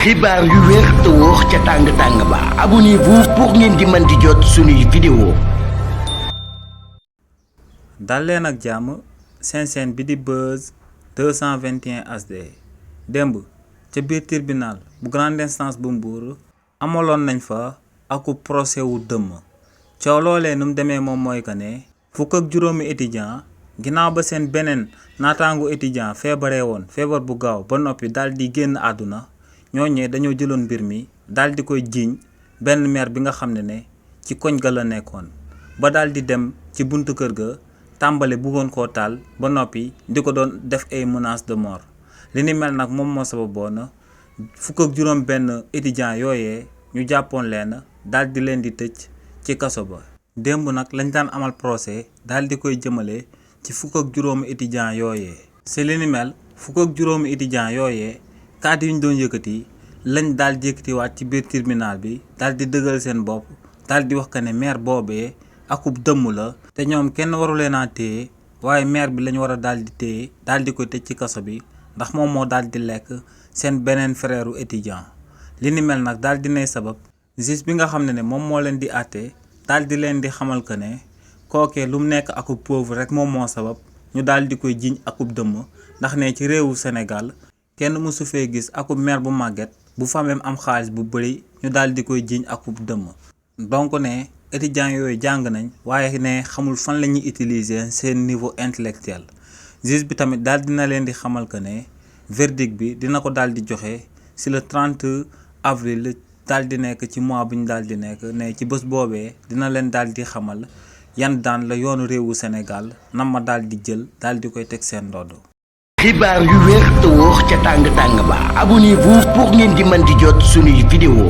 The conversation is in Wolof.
xibaar yu wér te wóor ca tàng-tàng ba abonnez-vous pour ngeen di mën di jot suñuy vidéo. dal leen ak jàmm seen chaîne bi di Buzz 221 HD démb ca biir tribunal bu grande instance bu Mbour amaloon nañ fa aku procès wu dëmm coow loolee nu mu demee moom mooy que ne fukk ak juróomi étudiant ginnaaw ba seen beneen naataangu étudiant feebaree woon feebar bu gaaw ba noppi daal di génn àdduna ñooñee dañoo jëloon mbir mi daal di koy jiiñ benn maire bi nga xam ne ci koñ ga la nekkoon ba daal di dem ci buntu kër ga tàmbale bëggoon koo taal ba noppi di ko doon def ay menaces de mort li ni mel nag moom moo sababoon fukk ak juróom benn étudiant yooyee ñu jàppoon leen daal di leen di tëj ci kaso ba. démb nag lañ daan amal procès daal di koy jëmale ci fukk ak juróomi étudiant yooyee si li ni mel fukk ak juróomi étudiant yooyee kàddu yi ñu doon yëkkati lañ daal di yëkkatiwaat ci biir tribunal bi daal di dëggal seen bopp daal di wax que ne maire boobee akub dëmm la te ñoom kenn waru leen a téye waaye maire bi lañ war a daal di téye daal di koy tëj ci kaso bi ndax moom moo daal di lekk seen beneen frère étudiant li ni mel nag daal di nay sabab juge bi nga xam ne moom moo leen di àtte daal di leen di xamal que ne kookee lu mu nekk akub pauvre rek moom moo sabab ñu daal di koy jiñ akub dëmm ndax ne ci réewu Sénégal kenn mësu fee gis akub maire bu màgget bu famem am xaalis bu bëri ñu daal di koy jiñ akub dëmm donc ne étudiants yooyu jàng nañ waaye ne xamul fan la ñuy utiliser seen niveau intellectuel juge bi tamit daal dina leen di xamal que ne verdict bi dina ko daal di joxe si le 30 avril daal di nekk ci mois bu ñu daal di nekk ne ci bés boobee dina leen daal di xamal yan daan la yoonu réewu Sénégal nam ma daal di jël daal di koy teg seen ndodd. xibaar yu wér te wóor ca tàng-tàng ba abonnez-vous pour ngeen di mën di jot suñuy vidéo.